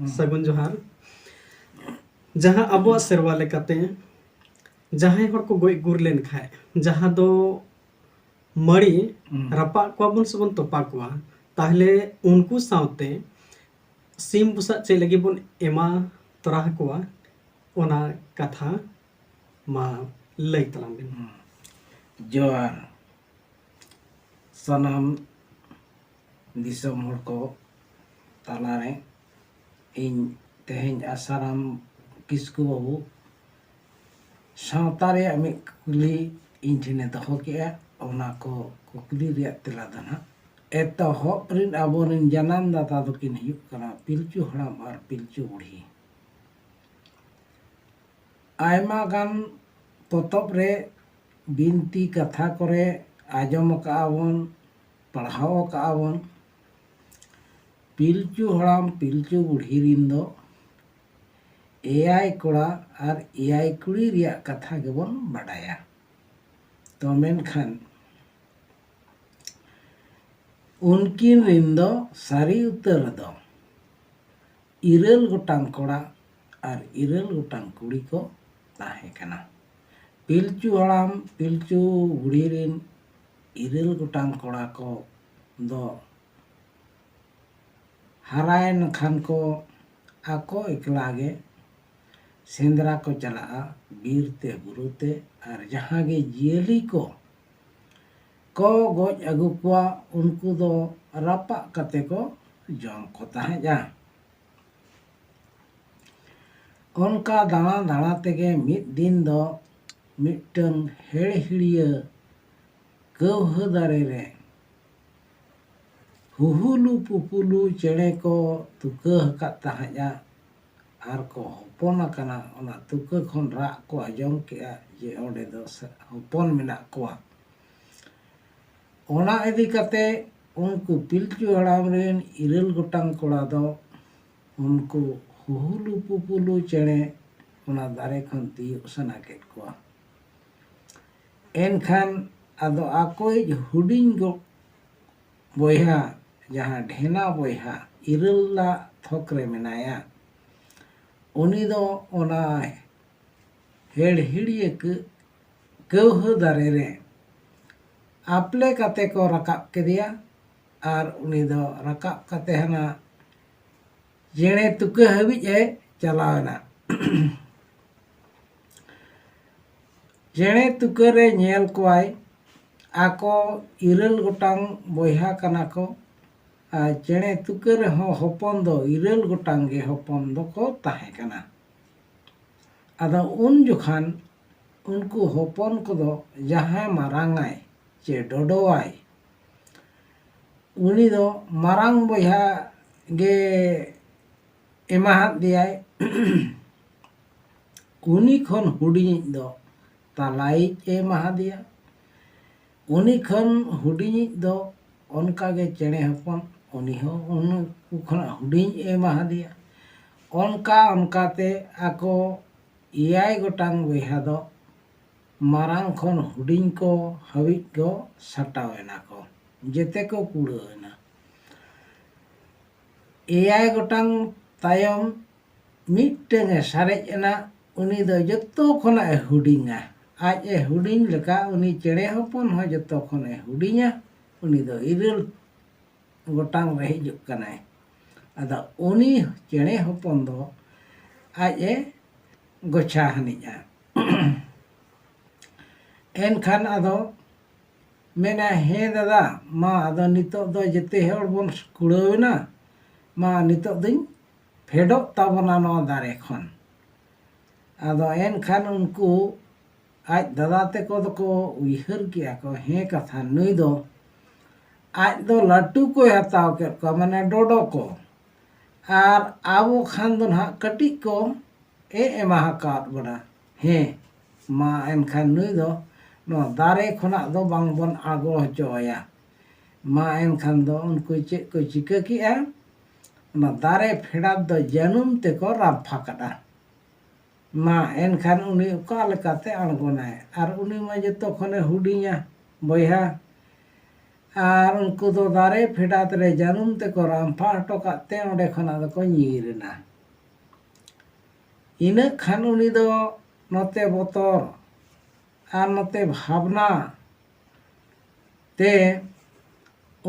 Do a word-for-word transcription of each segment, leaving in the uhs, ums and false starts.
ᱥᱟᱹᱜᱩᱱ ᱡᱚᱦᱟᱨ᱾ ᱡᱟᱦᱟᱸ ᱟᱵᱚᱣᱟᱜ ᱥᱮᱨᱣᱟ ᱞᱮᱠᱟᱛᱮ ᱡᱟᱦᱟᱸᱭ ᱦᱚᱲ ᱠᱚ ᱜᱚᱡ ᱜᱩᱨ ᱞᱮᱱ ᱠᱷᱟᱡ, ᱡᱟᱦᱟᱸ ᱫᱚ ᱢᱟᱹᱲᱤ ᱦᱩᱸ᱾ ᱨᱟᱯᱟᱜ ᱠᱚᱣᱟ ᱵᱚᱱ ᱥᱮ ᱵᱚᱱ ᱛᱚᱯᱟ ᱠᱚᱣᱟ, ᱛᱟᱦᱞᱮ ᱩᱱᱠᱩ ᱥᱟᱶᱛᱮ ᱥᱤᱢ ᱵᱩᱥᱟᱜ ᱪᱮᱫ ᱞᱟᱹᱜᱤᱫ ᱵᱚᱱ ᱮᱢᱟ ᱛᱚᱨᱟ ᱟᱠᱚᱣᱟ, ᱚᱱᱟ ᱠᱟᱛᱷᱟ ᱢᱟ ᱞᱟᱹᱭ ᱛᱟᱞᱟᱝ ᱵᱤᱱ᱾ ᱦᱩᱸ᱾ ᱡᱚᱦᱟᱨ᱾ ᱥᱟᱱᱟᱢ ᱫᱤᱥᱚᱢ ᱦᱚᱲ ᱠᱚ ᱛᱟᱞᱟᱨᱮ ᱤᱧ ᱛᱮᱦᱮᱧ ᱟᱥᱟᱨᱟᱢ ᱠᱤᱥᱠᱩ ᱵᱟᱹᱵᱩ ᱥᱟᱶᱛᱟ ᱨᱮᱭᱟᱜ ᱢᱤᱫ ᱠᱩᱠᱞᱤ ᱤᱧ ᱴᱷᱮᱱᱮ ᱫᱚᱦᱚ ᱠᱮᱜᱼᱟ᱾ ᱚᱱᱟ ᱠᱚ ᱠᱩᱠᱞᱤ ᱨᱮᱭᱟᱜ ᱛᱮᱞᱟ ᱫᱚ ᱱᱟᱦᱟᱜ, ᱮᱛᱚᱦᱚᱵ ᱨᱤᱱ ᱟᱵᱚᱨᱤᱱ ᱡᱟᱱᱟᱢ ᱫᱟᱛᱟ ᱫᱚᱠᱤᱱ ᱦᱩᱭᱩᱜ ᱠᱟᱱᱟ ᱯᱤᱞᱪᱩ ᱦᱟᱲᱟᱢ ᱟᱨ ᱯᱤᱞᱪᱩ ᱵᱩᱲᱦᱤ᱾ ᱟᱭᱢᱟ ᱜᱟᱱ ᱯᱚᱛᱚᱵ ᱨᱮ, ᱵᱤᱱᱛᱤ ᱠᱟᱛᱷᱟ ᱠᱚᱨᱮ ᱟᱸᱡᱚᱢ ᱟᱠᱟᱜᱼᱟ ᱵᱚᱱ, ᱯᱟᱲᱦᱟᱣ ᱟᱠᱟᱜᱼᱟ ᱵᱚᱱ, ᱯᱤᱞᱪᱩ ᱦᱟᱲᱟᱢ ᱯᱤᱞᱪᱩ ᱵᱩᱲᱦᱤ ᱨᱤᱱ ᱫᱚ ᱮᱭᱟᱭ ᱠᱚᱲᱟ ᱟᱨ ᱮᱭᱟᱭ ᱠᱩᱲᱤ ᱨᱮᱭᱟᱜ ᱠᱟᱛᱷᱟ ᱜᱮᱵᱚᱱ ᱵᱟᱰᱟᱭᱟ᱾ ᱛᱚ ᱢᱮᱱᱠᱷᱟᱱ ᱩᱱᱠᱤᱱ ᱨᱤᱱ ᱫᱚ ᱥᱟᱹᱨᱤ ᱩᱛᱟᱹᱨ ᱫᱚ ᱤᱨᱟᱹᱞ ᱜᱚᱴᱟᱝ ᱠᱚᱲᱟ ᱟᱨ ᱤᱨᱟᱹᱞ ᱜᱚᱴᱟᱝ ᱠᱩᱲᱤ ᱠᱚ ᱛᱟᱦᱮᱸ ᱠᱟᱱᱟ᱾ ᱯᱤᱞᱪᱩ ᱦᱟᱲᱟᱢ ᱯᱤᱞᱪᱩ ᱵᱩᱲᱦᱤ ᱨᱤᱱ ᱤᱨᱟᱹᱞ ᱜᱚᱴᱟᱝ ᱠᱚᱲᱟ ᱠᱚ ᱫᱚ ᱦᱟᱨᱟᱭᱮᱱ ᱠᱷᱟᱱ ᱠᱚ ᱟᱠᱚ ᱮᱠᱞᱟ ᱜᱮ ᱥᱮᱸᱫᱽᱨᱟ ᱠᱚ ᱪᱟᱞᱟᱜᱼᱟ, ᱵᱤᱨ ᱛᱮ ᱵᱩᱨᱩ ᱛᱮ, ᱟᱨ ᱡᱟᱦᱟᱸ ᱜᱮ ᱡᱤᱭᱟᱹᱞᱤ ᱠᱚ ᱠᱚ ᱜᱚᱡ ᱟᱹᱜᱩ ᱠᱚᱣᱟ, ᱩᱱᱠᱩ ᱫᱚ ᱨᱟᱯᱟᱜ ᱠᱟᱛᱮ ᱠᱚ ᱡᱚᱢ ᱠᱚ ᱛᱟᱦᱮᱸᱫᱼᱟ᱾ ᱚᱱᱠᱟ ᱫᱟᱬᱟ ᱫᱟᱬᱟ ᱛᱮᱜᱮ ᱢᱤᱫ ᱫᱤᱱ ᱫᱚ ᱢᱤᱫᱴᱟᱹᱝ ᱦᱮᱲᱦᱤᱲᱤᱭᱟᱹ ᱠᱟᱹᱣᱦᱟᱹ ᱫᱟᱨᱮ ᱨᱮ ᱦᱩᱦᱩᱞᱩ ᱯᱩᱯᱩᱞᱩ ᱪᱮᱬᱮ ᱠᱚ ᱛᱩᱠᱟᱹ ᱟᱠᱟᱫ ᱛᱟᱦᱮᱸᱫᱼᱟ ᱟᱨ ᱠᱚ ᱦᱚᱯᱚᱱ ᱟᱠᱟᱱᱟ᱾ ᱚᱱᱟ ᱛᱩᱠᱟᱹ ᱠᱷᱚᱱ ᱨᱟᱜ ᱠᱚ ᱟᱸᱡᱚᱢ ᱠᱮᱜᱼᱟ ᱡᱮ ᱚᱸᱰᱮ ᱫᱚ ᱥᱮ-, ᱦᱚᱯᱚᱱ ᱢᱮᱱᱟᱜ ᱠᱚᱣᱟ᱾ ᱚᱱᱟ ᱤᱫᱤ ᱠᱟᱛᱮ ᱩᱱᱠᱩ ᱯᱤᱞᱪᱩ ᱦᱟᱲᱟᱢ ᱨᱮᱱ ᱤᱨᱟᱹᱞ ᱜᱚᱴᱟᱝ ᱠᱚᱲᱟ ᱫᱚ ᱩᱱᱠᱩ ᱦᱩᱦᱩᱞᱩ ᱯᱩᱯᱩᱞᱩ ᱪᱮᱬᱮ ᱚᱱᱟ ᱫᱟᱨᱮ ᱠᱷᱚᱱ ᱛᱤᱭᱳᱜ ᱥᱟᱱᱟ ᱠᱮᱫ ᱠᱚᱣᱟ᱾ ᱮᱱᱠᱷᱟᱱ ᱟᱫᱚ ᱟᱠᱚᱭᱤᱡ ᱦᱩᱰᱤᱧ ᱜᱚ-, ᱵᱚᱭᱦᱟ, ᱡᱟᱦᱟᱸ ᱰᱷᱮᱱᱟ ᱵᱚᱭᱦᱟ, ᱤᱨᱟᱹᱞ ᱟᱜ ᱛᱷᱚᱠ ᱨᱮ ᱢᱮᱱᱟᱭᱟ᱾ ᱩᱱᱤ ᱫᱚ ᱚᱱᱟ ᱦᱮᱲᱦᱤᱲᱤᱭᱟᱹ ᱠᱟᱹ- ᱠᱟᱹᱣᱦᱟᱹ ᱫᱟᱨᱮ ᱨᱮ ᱟᱯᱞᱮ ᱠᱟᱛᱮ ᱠᱚ ᱨᱟᱠᱟᱵ ᱠᱮᱫᱮᱭᱟ᱾ ᱟᱨ ᱩᱱᱤ ᱫᱚ ᱨᱟᱠᱟᱵ ᱠᱟᱛᱮ ᱦᱟᱱᱟ ᱪᱮᱬᱮ ᱛᱩᱠᱟᱹ ᱦᱟᱹᱵᱤᱡ ᱮ ᱪᱟᱞᱟᱣ ᱮᱱᱟ᱾ ᱪᱮᱬᱮ ᱛᱩᱠᱟᱹ ᱨᱮ ᱧᱮᱞ ᱠᱚᱣᱟᱭ, ᱟᱠᱚ ᱤᱨᱟᱹᱞ ᱜᱚᱴᱟᱝ ᱵᱚᱭᱦᱟ ᱠᱟᱱᱟ ᱠᱚ᱾ ᱟᱨ ᱪᱮᱬᱮ ᱛᱩᱠᱟᱹ ᱨᱮᱦᱚᱸ ᱦᱚᱯᱚᱱ ᱫᱚ ᱤᱨᱟᱹᱞ ᱜᱚᱴᱟᱝ ᱜᱮ ᱦᱚᱯᱚᱱ ᱫᱚᱠᱚ ᱛᱟᱦᱮᱸ ᱠᱟᱱᱟ᱾ ᱟᱫᱚ ᱩᱱ ᱡᱚᱠᱷᱟᱱ ᱩᱱᱠᱩ ᱦᱚᱯᱚᱱ ᱠᱚᱫᱚ ᱡᱟᱦᱟᱸᱭ ᱢᱟᱨᱟᱝ ᱟᱭ ᱪᱮ ᱰᱚᱰᱚᱣᱟᱭ, ᱩᱱᱤ ᱫᱚ ᱢᱟᱨᱟᱝ ᱵᱚᱭᱦᱟ ᱜᱮ ᱮᱢᱟᱦᱟᱫ ᱫᱮᱭᱟᱭ᱾ ᱩᱱᱤ ᱠᱷᱚᱱ ᱦᱩᱰᱤᱧᱤᱡ ᱫᱚ ᱛᱟᱞᱟᱭᱤᱡ ᱮ ᱮᱢᱟᱦᱟᱫᱮᱭᱟ᱾ ᱩᱱᱤ ᱠᱷᱚᱱ ᱦᱩᱰᱤᱧᱤᱡ ᱫᱚ ᱚᱱᱠᱟᱜᱮ ᱪᱮᱬᱮ ᱦᱚᱯᱚᱱ, ᱩᱱᱤ ᱦᱚᱸ ᱩᱱᱠᱩ ᱠᱷᱚᱱᱟᱜ ᱦᱩᱰᱤᱧ ᱮ ᱮᱢᱟᱦᱟᱫᱮᱭᱟ᱾ ᱚᱱᱠᱟ ᱚᱱᱠᱟᱛᱮ ᱟᱠᱚ ᱮᱭᱟᱭ ᱜᱚᱴᱟᱝ ᱵᱚᱭᱦᱟ ᱫᱚ ᱢᱟᱨᱟᱝ ᱠᱷᱚᱱ ᱦᱩᱰᱤᱧ ᱠᱚ ᱦᱟᱹᱵᱤᱡ ᱠᱚ ᱥᱟᱴᱟᱣ ᱮᱱᱟ ᱠᱚ, ᱡᱮᱛᱮ ᱠᱚ ᱠᱩᱲᱟᱹᱣ ᱮᱱᱟ᱾ ᱮᱭᱟᱭ ᱜᱚᱴᱟᱝ ᱛᱟᱭᱚᱢ ᱢᱤᱫᱴᱟᱹᱝ ᱮ ᱥᱟᱨᱮᱡ ᱮᱱᱟ᱾ ᱩᱱᱤ ᱫᱚ ᱡᱚᱛᱚ ᱠᱷᱚᱱᱟᱜ ᱮ ᱦᱩᱰᱤᱧᱟ᱾ ᱟᱡ ᱮ ᱦᱩᱰᱤᱧ ᱞᱮᱠᱟ ᱩᱱᱤ ᱪᱮᱬᱮ ᱦᱚᱯᱚᱱ ᱦᱚᱸ ᱡᱚᱛᱚ ᱠᱷᱚᱱ ᱮ ᱦᱩᱰᱤᱧᱟ᱾ ᱩᱱᱤ ᱫᱚ ᱤᱨᱟᱹᱞ ᱜᱚᱴᱟᱝ ᱨᱮ ᱦᱤᱡᱩᱜ ᱠᱟᱱᱟᱭ᱾ ᱟᱫᱚ ᱩᱱᱤ ᱪᱮᱬᱮ ᱦᱚᱯᱚᱱ ᱫᱚ ᱟᱡ ᱮ ᱜᱚᱪᱷᱟ ᱦᱟᱹᱱᱤᱡᱼᱟ᱾ ᱮᱱᱠᱷᱟᱱ ᱟᱫᱚ ᱢᱮᱱᱟ, "ᱦᱮᱸ ᱫᱟᱫᱟ, ᱢᱟ ᱟᱫᱚ ᱱᱤᱛᱚᱜ ᱫᱚ ᱡᱮᱛᱮ ᱦᱚᱲ ᱵᱚᱱ ᱠᱩᱲᱟᱹᱣ ᱮᱱᱟ, ᱢᱟ ᱱᱤᱛᱚᱜ ᱫᱚᱧ ᱯᱷᱮᱰᱚᱜ ᱛᱟᱵᱚᱱᱟ ᱱᱚᱣᱟ ᱫᱟᱨᱮ ᱠᱷᱚᱱ᱾" ᱟᱫᱚ ᱮᱱᱠᱷᱟᱱ ᱩᱱᱠᱩ ᱟᱡ ᱫᱟᱫᱟ ᱛᱮᱠᱚ ᱫᱚᱠᱚ ᱩᱭᱦᱟᱹᱨ ᱠᱮᱜᱼᱟ ᱠᱚ, ᱦᱮᱸ ᱠᱟᱛᱷᱟ, ᱱᱩᱭ ᱫᱚ ᱟᱡ ᱫᱚ ᱞᱟᱹᱴᱩ ᱠᱚᱭ ᱦᱟᱛᱟᱣ ᱠᱮᱫ ᱠᱚᱣᱟ, ᱢᱟᱱᱮ ᱰᱚᱰᱚ ᱠᱚ, ᱟᱨ ᱟᱵᱚ ᱠᱷᱟᱱ ᱫᱚ ᱱᱟᱦᱟᱜ ᱠᱟᱹᱴᱤᱡ ᱠᱚ ᱮ ᱮᱢᱟ ᱟᱠᱟᱫ ᱵᱚᱱᱟ᱾ ᱦᱮᱸ, ᱢᱟ ᱮᱱᱠᱷᱟᱱ ᱱᱩᱭ ᱫᱚ ᱱᱚᱣᱟ ᱫᱟᱨᱮ ᱠᱷᱚᱱᱟᱜ ᱫᱚ ᱵᱟᱝ ᱵᱚᱱ ᱟᱬᱜᱚ ᱦᱚᱪᱚ ᱟᱭᱟ᱾ ᱢᱟ ᱮᱱᱠᱷᱟᱱ ᱫᱚ ᱩᱱᱠᱩ ᱪᱮᱫ ᱠᱚ ᱪᱤᱠᱟᱹ ᱠᱮᱜᱼᱟ, ᱚᱱᱟ ᱫᱟᱨᱮ ᱯᱷᱮᱰᱟᱛ ᱫᱚ ᱡᱟᱹᱱᱩᱢ ᱛᱮᱠᱚ ᱨᱟᱯᱷᱟ ᱠᱟᱫᱟ᱾ ᱢᱟ ᱮᱱᱠᱷᱟᱱ ᱩᱱᱤ ᱚᱠᱟ ᱞᱮᱠᱟᱛᱮ ᱟᱬᱜᱚᱱᱟᱭ? ᱟᱨ ᱩᱱᱤ ᱢᱟ ᱡᱚᱛᱚ ᱠᱷᱚᱱᱮ ᱦᱩᱰᱤᱧᱟ ᱵᱚᱭᱦᱟ᱾ ᱟᱨ ᱩᱱᱠᱩ ᱫᱚ ᱫᱟᱨᱮ ᱯᱷᱮᱰᱟᱛ ᱨᱮ ᱡᱟᱹᱱᱩᱢ ᱛᱮᱠᱚ ᱨᱟᱢᱯᱷᱟ ᱦᱚᱴᱚ ᱠᱟᱜ ᱛᱮ ᱚᱸᱰᱮ ᱠᱷᱚᱱᱟᱜ ᱫᱚᱠᱚ ᱧᱤᱨ ᱮᱱᱟ᱾ ᱤᱱᱟᱹᱜ ᱠᱷᱟᱱ ᱩᱱᱤ ᱫᱚ ᱱᱚᱛᱮ ᱵᱚᱛᱚᱨ ᱟᱨ ᱱᱚᱛᱮ ᱵᱷᱟᱵᱽᱱᱟ ᱛᱮ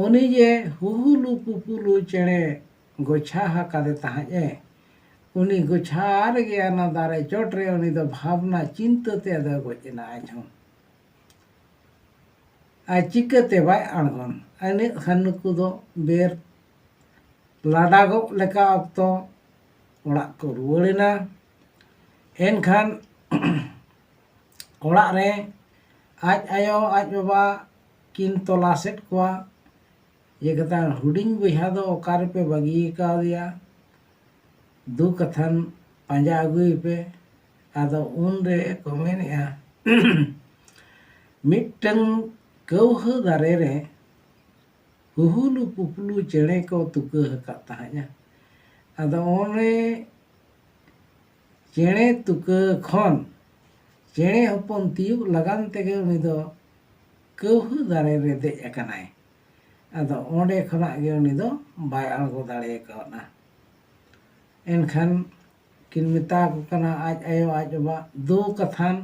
ᱩᱱᱤ ᱡᱮ ᱦᱩᱦᱩᱞᱩ ᱯᱩᱯᱩᱞᱩ ᱪᱮᱬᱮ ᱜᱚᱪᱷᱟ ᱟᱠᱟᱫᱮ ᱛᱟᱦᱮᱸᱫ ᱮ, ᱩᱱᱤ ᱜᱚᱪᱷᱟ ᱨᱮᱜᱮ ᱚᱱᱟ ᱫᱟᱨᱮ ᱪᱚᱴ ᱨᱮ ᱩᱱᱤ ᱫᱚ ᱵᱷᱟᱵᱽᱱᱟ ᱪᱤᱱᱛᱟᱹ ᱛᱮ ᱟᱫᱚᱭ ᱜᱚᱡ ᱮᱱᱟ ᱟᱡ ᱦᱚᱸ᱾ ᱟᱨ ᱪᱤᱠᱟᱹᱛᱮ ᱵᱟᱭ ᱟᱬᱜᱚᱱ? ᱤᱱᱟᱹᱜ ᱠᱷᱟᱱ ᱱᱩᱠᱩ ᱫᱚ ᱵᱮᱨ ᱞᱟᱰᱟᱜᱚᱜ ᱞᱮᱠᱟ ᱚᱠᱛᱚ ᱚᱲᱟᱜ ᱠᱚ ᱨᱩᱣᱟᱹᱲ ᱮᱱᱟ᱾ ᱮᱱᱠᱷᱟᱱ ᱚᱲᱟᱜ ᱨᱮ ᱟᱡ ᱟᱭᱳ ᱟᱡ ᱵᱟᱵᱟ ᱠᱤᱱ ᱛᱚᱞᱟᱥᱮᱫ ᱠᱚᱣᱟ᱾ ᱤᱭᱟᱹ ᱠᱟᱛᱮ ᱦᱩᱰᱤᱧ ᱵᱚᱭᱦᱟ ᱫᱚ ᱚᱠᱟ ᱨᱮᱯᱮ ᱵᱟᱹᱜᱤ ᱟᱠᱟᱣᱫᱮᱭᱟ? ᱫᱩ ᱠᱟᱛᱷᱟᱱ ᱯᱟᱸᱡᱟ ᱟᱹᱜᱩᱭᱮᱯᱮ᱾ ᱟᱫᱚ ᱩᱱᱨᱮ ᱠᱚ ᱢᱮᱱᱮᱜᱼᱟ, ᱢᱤᱫᱴᱟᱝ ᱠᱟᱹᱣᱦᱟᱹ ᱫᱟᱨᱮ ᱨᱮ ᱦᱩᱦᱩᱞᱩ ᱯᱩᱯᱞᱩ ᱪᱮᱬᱮ ᱠᱚ ᱛᱩᱠᱟᱹ ᱟᱠᱟᱫ ᱛᱟᱦᱮᱸᱫᱼᱟ᱾ ᱟᱫᱚ ᱚᱱᱮ ᱪᱮᱬᱮ ᱛᱩᱠᱟᱹ ᱠᱷᱚᱱ ᱪᱮᱬᱮ ᱦᱚᱯᱚᱱ ᱛᱤᱭᱩᱜ ᱞᱟᱜᱟᱱ ᱛᱮᱜᱮ ᱩᱱᱤ ᱫᱚ ᱠᱟᱹᱣᱦᱟᱹ ᱫᱟᱨᱮ ᱨᱮ ᱫᱮᱡ ᱟᱠᱟᱱᱟᱭ᱾ ᱟᱫᱚ ᱚᱸᱰᱮ ᱠᱷᱚᱱᱟᱜ ᱜᱮ ᱩᱱᱤ ᱫᱚ ᱵᱟᱭ ᱟᱬᱜᱚ ᱫᱟᱲᱮ ᱠᱟᱣᱫᱟ᱾ ᱮᱱᱠᱷᱟᱱ ᱠᱤᱱ ᱢᱮᱛᱟ ᱠᱚ ᱠᱟᱱᱟ ᱟᱡ ᱟᱭᱳ ᱟᱡ ᱵᱟᱵᱟ, ᱫᱩ ᱠᱟᱛᱷᱟᱱ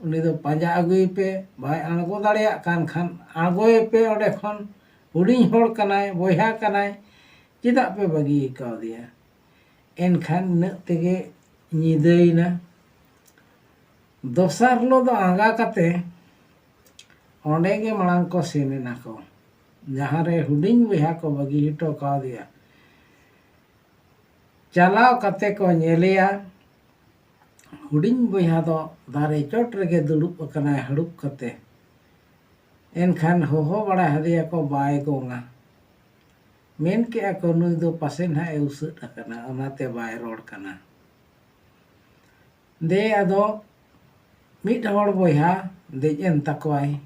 ᱩᱱᱤ ᱫᱚ ᱯᱟᱸᱡᱟ ᱟᱹᱜᱩᱭᱮᱯᱮ, ᱵᱟᱭ ᱟᱬᱜᱚ ᱫᱟᱲᱮᱭᱟᱜ ᱠᱟᱱ ᱠᱷᱟᱱ ᱟᱬᱜᱚᱭᱮᱯᱮ ᱚᱸᱰᱮ ᱠᱷᱚᱱ, ᱦᱩᱰᱤᱧ ᱦᱚᱲ ᱠᱟᱱᱟᱭ, ᱵᱚᱭᱦᱟ ᱠᱟᱱᱟᱭ, ᱪᱮᱫᱟᱜ ᱯᱮ ᱵᱟᱹᱜᱤ ᱠᱟᱣᱫᱮᱭᱟ? ᱮᱱᱠᱷᱟᱱ ᱤᱱᱟᱹᱜ ᱛᱮᱜᱮ ᱧᱤᱫᱟᱹᱭᱮᱱᱟ᱾ ᱫᱚᱥᱟᱨ ᱦᱤᱞᱳᱜ ᱫᱚ ᱟᱸᱜᱟ ᱠᱟᱛᱮ ᱚᱸᱰᱮ ᱜᱮ ᱢᱟᱲᱟᱝ ᱠᱚ ᱥᱮᱱ ᱮᱱᱟ ᱠᱚ, ᱡᱟᱦᱟᱸ ᱨᱮ ᱦᱩᱰᱤᱧ ᱵᱚᱭᱦᱟ ᱠᱚ ᱵᱟᱹᱜᱤ ᱦᱚᱴᱚ ᱠᱟᱣᱫᱮᱭᱟ᱾ ᱪᱟᱞᱟᱣ ᱠᱟᱛᱮ ᱠᱚ ᱧᱮᱞᱮᱭᱟ, ᱦᱩᱰᱤᱧ ᱵᱚᱭᱦᱟ ᱫᱚ ᱫᱟᱨᱮ ᱪᱚᱴ ᱨᱮᱜᱮ ᱫᱩᱲᱩᱵ ᱟᱠᱟᱱᱟᱭ ᱦᱟᱹᱲᱩᱵ ᱠᱟᱛᱮ᱾ ᱮᱱᱠᱷᱟᱱ ᱦᱚᱦᱚ ᱵᱟᱲᱟ ᱟᱫᱮᱭᱟ ᱠᱚ, ᱵᱟᱭ ᱜᱚᱝᱟ᱾ ᱢᱮᱱ ᱠᱮᱜᱼᱟ ᱠᱚ, ᱱᱩᱭ ᱫᱚ ᱯᱟᱥᱮ ᱱᱟᱦᱟᱜ ᱮ ᱩᱥᱟᱹᱫ ᱟᱠᱟᱱᱟ, ᱚᱱᱟᱛᱮ ᱵᱟᱭ ᱨᱚᱲ ᱠᱟᱱᱟ᱾ ᱫᱮ ᱟᱫᱚ ᱢᱤᱫ ᱦᱚᱲ ᱵᱚᱭᱦᱟ ᱫᱮᱡ ᱮᱱ ᱛᱟᱠᱚᱣᱟᱭ᱾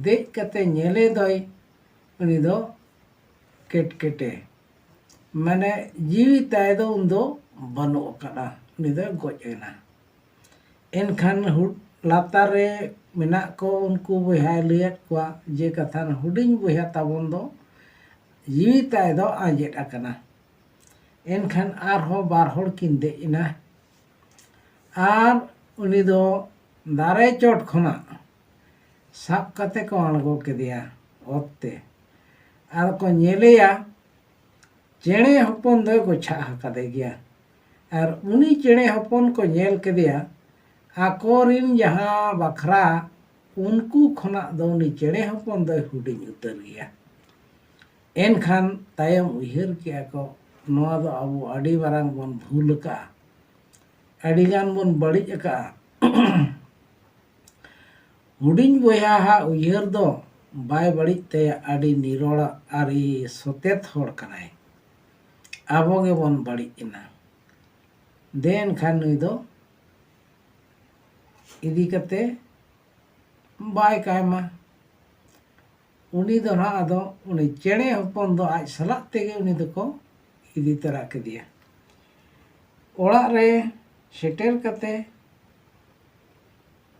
ᱫᱮᱡ ᱠᱟᱛᱮ ᱧᱮᱞᱮ ᱫᱚᱭ ᱩᱱᱤ ᱫᱚ ᱠᱮᱴᱠᱮᱴᱮ, ᱢᱟᱱᱮ ᱡᱤᱣᱤ ᱛᱟᱭ ᱫᱚ ᱩᱱ ᱫᱚ ᱵᱟᱹᱱᱩᱜ ᱟᱠᱟᱫᱼᱟ, ᱩᱱᱤ ᱫᱚᱭ ᱜᱚᱡ ᱮᱱᱟ᱾ ᱮᱱᱠᱷᱟᱱ ᱦᱩ-, ᱞᱟᱛᱟᱨ ᱨᱮ ᱢᱮᱱᱟᱜ ᱠᱚ ᱩᱱᱠᱩ ᱵᱚᱭᱦᱟᱭ ᱞᱟᱹᱭᱟᱫ ᱠᱚᱣᱟ ᱡᱮ ᱠᱟᱛᱷᱟ ᱦᱩᱰᱤᱧ ᱵᱚᱭᱦᱟ ᱛᱟᱵᱚᱱ ᱫᱚ ᱡᱤᱣᱤ ᱛᱟᱭ ᱫᱚ ᱟᱸᱡᱮᱫ ᱟᱠᱟᱱᱟ᱾ ᱮᱱᱠᱷᱟᱱ ᱟᱨᱦᱚᱸ ᱵᱟᱨ ᱦᱚᱲ ᱠᱤᱱ ᱫᱮᱡ ᱮᱱᱟ ᱟᱨ ᱩᱱᱤ ᱫᱚ ᱫᱟᱨᱮ ᱪᱚᱴ ᱠᱷᱚᱱᱟᱜ ᱥᱟᱵ ᱠᱟᱛᱮ ᱠᱚ ᱟᱬᱜᱚ ᱠᱮᱫᱮᱭᱟ ᱚᱛ ᱛᱮ᱾ ᱟᱨ ᱠᱚ ᱧᱮᱞᱮᱭᱟ ᱪᱮᱬᱮ ᱦᱚᱯᱚᱱ ᱫᱚᱭ ᱜᱚᱪᱷᱟᱜ ᱟᱠᱟᱫᱮ ᱜᱮᱭᱟ᱾ ᱟᱨ ᱩᱱᱤ ᱪᱮᱬᱮ ᱦᱚᱯᱚᱱ ᱠᱚ ᱧᱮᱞ ᱠᱮᱫᱮᱭᱟ, ᱟᱠᱚᱨᱤᱱ ᱡᱟᱦᱟᱸ ᱵᱟᱠᱷᱨᱟ, ᱩᱱᱠᱩ ᱠᱷᱚᱱᱟᱜ ᱫᱚ ᱩᱱᱤ ᱪᱮᱬᱮ ᱦᱚᱯᱚᱱ ᱫᱚᱭ ᱦᱩᱰᱤᱧ ᱩᱛᱟᱹᱨ ᱜᱮᱭᱟ᱾ ᱮᱱᱠᱷᱟᱱ ᱛᱟᱭᱚᱢ ᱩᱭᱦᱟᱹᱨ ᱠᱮᱜᱼᱟ ᱠᱚ, ᱱᱚᱣᱟ ᱫᱚ ᱟᱵᱚ ᱟᱹᱰᱤ ᱢᱟᱨᱟᱝ ᱵᱚᱱ ᱵᱷᱩᱞ ᱟᱠᱟᱜᱼᱟ, ᱟᱹᱰᱤᱜᱟᱱ ᱵᱚᱱ ᱵᱟᱹᱲᱤᱡ ᱟᱠᱟᱜᱼᱟ᱾ ᱦᱩᱰᱤᱧ ᱵᱚᱭᱦᱟ ᱦᱟᱜ ᱩᱭᱦᱟᱹᱨ ᱫᱚ ᱵᱟᱭ ᱵᱟᱹᱲᱤᱡ ᱛᱟᱭᱟ, ᱟᱹᱰᱤ ᱱᱤᱨᱚᱲᱟ, ᱟᱹᱰᱤ ᱥᱚᱛᱮᱛ ᱦᱚᱲ ᱠᱟᱱᱟᱭ᱾ ᱟᱵᱚ ᱜᱮᱵᱚᱱ ᱵᱟᱹᱲᱤᱡ ᱮᱱᱟ᱾ ᱫᱮ ᱮᱱᱠᱷᱟᱱ ᱱᱩᱭ ᱫᱚ ᱤᱫᱤ ᱠᱟᱛᱮ ᱵᱟᱭ ᱠᱟᱭᱢᱟ᱾ ᱩᱱᱤ ᱫᱚ ᱱᱟᱦᱟᱜ ᱟᱫᱚ ᱩᱱᱤ ᱪᱮᱬᱮ ᱦᱚᱯᱚᱱ ᱫᱚ ᱟᱡ ᱥᱟᱞᱟᱜ ᱛᱮᱜᱮ ᱩᱱᱤ ᱫᱚᱠᱚ ᱤᱫᱤ ᱛᱚᱨᱟ ᱠᱮᱫᱮᱭᱟ᱾ ᱚᱲᱟᱜ ᱨᱮ ᱥᱮᱴᱮᱨ ᱠᱟᱛᱮ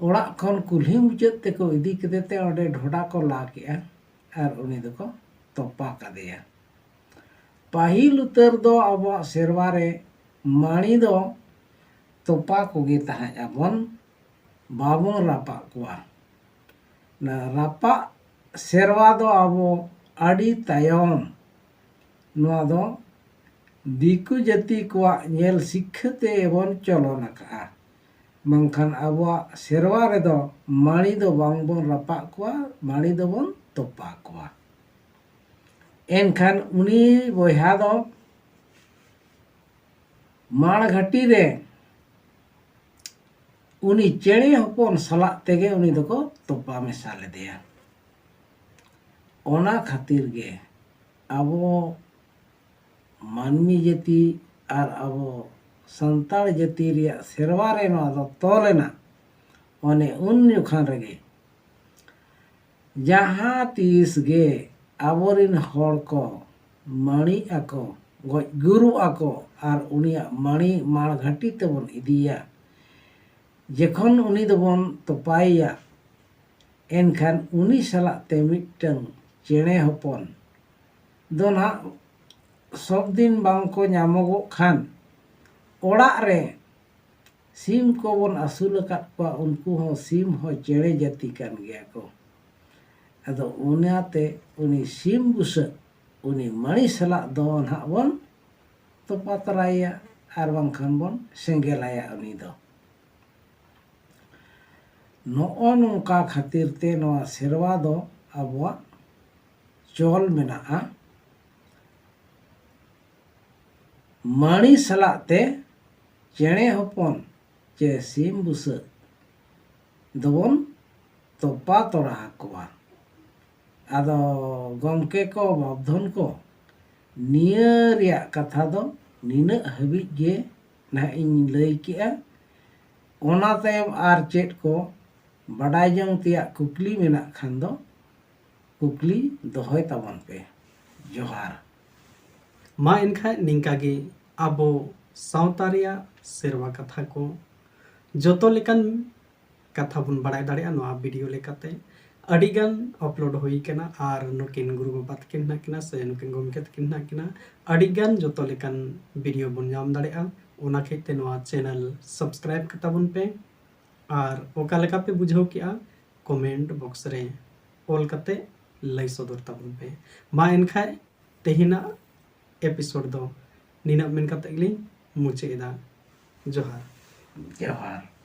ᱚᱲᱟᱜ ᱠᱷᱚᱱ ᱠᱩᱞᱦᱤ ᱢᱩᱪᱟᱹᱫ ᱛᱮᱠᱚ ᱤᱫᱤ ᱠᱮᱫᱮ ᱛᱮ ᱚᱸᱰᱮ ᱰᱷᱚᱰᱟ ᱠᱚ ᱞᱟ ᱠᱮᱜᱼᱟ ᱟᱨ ᱩᱱᱤ ᱫᱚᱠᱚ ᱛᱚᱯᱟ ᱠᱟᱫᱮᱭᱟ᱾ ᱯᱟᱹᱦᱤᱞ ᱩᱛᱟᱹᱨ ᱫᱚ ᱟᱵᱚᱣᱟᱜ ᱥᱮᱨᱣᱟ ᱨᱮ ᱢᱟᱹᱬᱤ ᱫᱚ ᱛᱚᱯᱟ ᱠᱚᱜᱮ ᱛᱟᱦᱮᱸᱫ ᱟᱵᱚᱱ, ᱵᱟᱵᱚᱱ ᱨᱟᱯᱟᱜ ᱠᱚᱣᱟ᱾ ᱚᱱᱟ ᱨᱟᱯᱟᱜ ᱥᱮᱨᱣᱟ ᱫᱚ ᱟᱵᱚ ᱟᱹᱰᱤ ᱛᱟᱭᱚᱢ, ᱱᱚᱣᱟ ᱫᱚ ᱫᱤᱠᱩ ᱡᱟᱹᱛᱤ ᱠᱚᱣᱟᱜ ᱧᱮᱞ ᱥᱤᱠᱷᱟᱹ ᱛᱮ ᱵᱚᱱ ᱪᱚᱞᱚᱱ ᱟᱠᱟᱫᱼᱟ᱾ ᱵᱟᱝᱠᱷᱟᱱ ᱟᱵᱚᱣᱟᱜ ᱥᱮᱨᱣᱟ ᱨᱮᱫᱚ ᱢᱟᱹᱬᱤ ᱫᱚ ᱵᱟᱝ ᱵᱚᱱ ᱨᱟᱯᱟᱜ ᱠᱚᱣᱟ, ᱢᱟᱹᱬᱤ ᱫᱚᱵᱚᱱ ᱛᱚᱯᱟ ᱠᱚᱣᱟ᱾ ᱮᱱᱠᱷᱟᱱ ᱩᱱᱤ ᱵᱚᱭᱦᱟ ᱫᱚ ᱢᱟᱲ ᱜᱷᱟᱹᱴᱤ ᱨᱮ ᱩᱱᱤ ᱪᱮᱬᱮ ᱦᱚᱯᱚᱱ ᱥᱟᱞᱟᱜ ᱛᱮᱜᱮ ᱩᱱᱤ ᱫᱚᱠᱚ ᱛᱚᱯᱟ ᱢᱮᱥᱟ ᱞᱮᱫᱮᱭᱟ᱾ ᱚᱱᱟ ᱠᱷᱟᱹᱛᱤᱨ ᱜᱮ ᱟᱵᱚ ᱢᱟᱹᱱᱢᱤ ᱡᱟᱹᱛᱤ ᱟᱨ ᱟᱵᱚ ᱥᱟᱱᱛᱟᱲ ᱡᱟᱹᱛᱤ ᱨᱮᱭᱟᱜ ᱥᱮᱨᱣᱟ ᱨᱮ ᱱᱚᱣᱟ ᱫᱚ ᱛᱚᱞ ᱮᱱᱟ᱾ ᱚᱱᱮ ᱩᱱ ᱡᱚᱠᱷᱟᱱ ᱨᱮᱜᱮ ᱡᱟᱦᱟᱸ ᱛᱤᱥ ᱜᱮ ᱟᱵᱚᱨᱤᱱ ᱦᱚᱲ ᱠᱚ ᱢᱟᱹᱬᱤᱜ ᱟᱠᱚ, ᱜᱚᱡ ᱜᱩᱨᱩᱜ ᱟᱠᱚ ᱟᱨ ᱩᱱᱤᱭᱟᱜ ᱢᱟᱹᱬᱤ ᱢᱟᱲ ᱜᱷᱟᱹᱴᱤ ᱛᱮᱵᱚᱱ ᱤᱫᱤᱭᱟ, ᱡᱚᱠᱷᱚᱱ ᱩᱱᱤ ᱫᱚᱵᱚᱱ ᱛᱚᱯᱟᱭᱮᱭᱟ, ᱮᱱᱠᱷᱟᱱ ᱩᱱᱤ ᱥᱟᱞᱟᱜ ᱛᱮ ᱢᱤᱫᱴᱟᱝ ᱪᱮᱬᱮ ᱦᱚᱯᱚᱱ ᱫᱚ ᱱᱟᱦᱟᱜ ᱥᱚᱵ ᱫᱤᱱ ᱵᱟᱝ ᱠᱚ ᱧᱟᱢᱚᱜᱚᱜ ᱠᱷᱟᱱ, ᱚᱲᱟᱜ ᱨᱮ ᱥᱤᱢ ᱠᱚᱵᱚᱱ ᱟᱹᱥᱩᱞ ᱟᱠᱟᱫ ᱠᱚᱣᱟ, ᱩᱱᱠᱩ ᱦᱚᱸ ᱥᱤᱢ ᱦᱚᱸ ᱪᱮᱬᱮ ᱡᱟᱹᱛᱤ ᱠᱟᱱ ᱜᱮᱭᱟ ᱠᱚ᱾ ᱟᱫᱚ ᱚᱱᱟᱛᱮ ᱩᱱᱤ ᱥᱤᱢ ᱵᱩᱥᱟᱹᱜ ᱩᱱᱤ ᱢᱟᱹᱬᱤ ᱥᱟᱞᱟᱜ ᱫᱚ ᱱᱟᱦᱟᱜ ᱵᱚᱱ ᱛᱚᱯᱟ ᱛᱚᱨᱟᱭᱮᱭᱟ, ᱟᱨ ᱵᱟᱝᱠᱷᱟᱱ ᱵᱚᱱ ᱥᱮᱸᱜᱮᱞᱟᱭᱟ ᱩᱱᱤ ᱫᱚ᱾ ᱱᱚᱜᱼᱚ ᱱᱚᱝᱠᱟ ᱠᱷᱟᱹᱛᱤᱨ ᱛᱮ ᱱᱚᱣᱟ ᱥᱮᱨᱣᱟ ᱫᱚ ᱟᱵᱚᱣᱟᱜ ᱪᱚᱞ ᱢᱮᱱᱟᱜᱼᱟ᱾ ᱢᱟᱹᱬᱤ ᱥᱟᱞᱟᱜ ᱛᱮ ᱪᱮᱬᱮ ᱦᱚᱯᱚᱱ ᱪᱮ ᱥᱤᱢ ᱵᱩᱥᱟᱹᱜ ᱫᱚᱵᱚᱱ ᱛᱚᱯᱟ ᱛᱚᱨᱟ ᱟᱠᱚᱣᱟ᱾ ᱟᱫᱚ ᱜᱚᱢᱠᱮ ᱠᱚ, ᱵᱟᱯᱫᱷᱚᱱ ᱠᱚ, ᱱᱤᱭᱟᱹ ᱨᱮᱭᱟᱜ ᱠᱟᱛᱷᱟ ᱫᱚ ᱱᱤᱱᱟᱹᱜ ᱦᱟᱹᱵᱤᱡ ᱜᱮ ᱱᱟᱦᱟᱜ ᱤᱧ ᱞᱟᱹᱭ ᱠᱮᱜᱼᱟ᱾ ᱚᱱᱟ ᱛᱟᱭᱚᱢ ᱟᱨ ᱪᱮᱫ ᱠᱚ ᱵᱟᱰᱟᱭ ᱡᱚᱝ ᱛᱮᱭᱟᱜ ᱠᱩᱠᱞᱤ ᱢᱮᱱᱟᱜ ᱠᱷᱟᱱ ᱫᱚ ᱠᱩᱠᱞᱤ ᱫᱚᱦᱚᱭ ᱛᱟᱵᱚᱱ ᱯᱮ᱾ ᱡᱚᱦᱟᱨ᱾ ᱢᱟ ᱮᱱᱠᱷᱟᱡ ᱱᱤᱝᱠᱟ ᱜᱮ ᱟᱵᱚ ᱥᱟᱶᱛᱟ ᱨᱮᱭᱟᱜ ᱥᱮᱨᱣᱟ ᱠᱟᱛᱷᱟ ᱠᱚ, ᱡᱚᱛᱚ ᱞᱮᱠᱟᱱ ᱠᱟᱛᱷᱟ ᱵᱚᱱ ᱵᱟᱲᱟᱭ ᱫᱟᱲᱮᱭᱟᱜᱼᱟ ᱱᱚᱣᱟ ᱵᱷᱤᱰᱤᱭᱳ ᱞᱮᱠᱟᱛᱮ᱾ ᱟᱹᱰᱤ ᱜᱟᱱ ᱟᱯᱞᱳᱰ ᱦᱩᱭ ᱠᱟᱱᱟ, ᱟᱨ ᱱᱩᱠᱤᱱ ᱜᱩᱨᱩ ᱵᱟᱵᱟ ᱛᱟᱹᱠᱤᱱ ᱦᱮᱱᱟᱜ ᱠᱤᱱᱟ ᱥᱮ ᱱᱩᱠᱤᱱ ᱜᱚᱢᱠᱮ ᱛᱟᱹᱠᱤᱱ ᱦᱮᱱᱟᱜ ᱠᱤᱱᱟ, ᱟᱹᱰᱤ ᱜᱟᱱ ᱡᱚᱛᱚ ᱞᱮᱠᱟᱱ ᱵᱷᱤᱰᱤᱭᱳ ᱵᱚᱱ ᱧᱟᱢ ᱫᱟᱲᱮᱭᱟᱜᱼᱟ᱾ ᱚᱱᱟ ᱠᱷᱟᱹᱛᱤᱨ ᱛᱮ ᱱᱚᱣᱟ ᱪᱮᱱᱮᱞ ᱥᱟᱵᱥᱠᱨᱟᱭᱤᱵ ᱠᱟᱛᱟ ᱵᱚᱱ ᱯᱮ, ᱟᱨ ᱚᱠᱟ ᱞᱮᱠᱟ ᱯᱮ ᱵᱩᱡᱷᱟᱹᱣ ᱠᱮᱜᱼᱟ ᱠᱚᱢᱮᱱᱴ ᱵᱚᱠᱥ ᱨᱮ ᱚᱞ ᱠᱟᱛᱮ ᱞᱟᱹᱭ ᱥᱚᱫᱚᱨ ᱛᱟᱵᱚᱱ ᱯᱮ᱾ ᱢᱟ ᱮᱱᱠᱷᱟᱡ ᱛᱮᱦᱮᱧᱟᱜ ᱮᱯᱤᱥᱳᱰ ᱫᱚ ᱱᱤᱱᱟᱹᱜ ᱢᱮᱱ ᱠᱟᱛᱮ ᱜᱮᱞᱤᱧ ᱢᱩᱪᱟᱹᱫ ᱮᱫᱟ᱾ ᱡᱚᱦᱟᱨ᱾ ᱡᱚᱦᱟᱨ᱾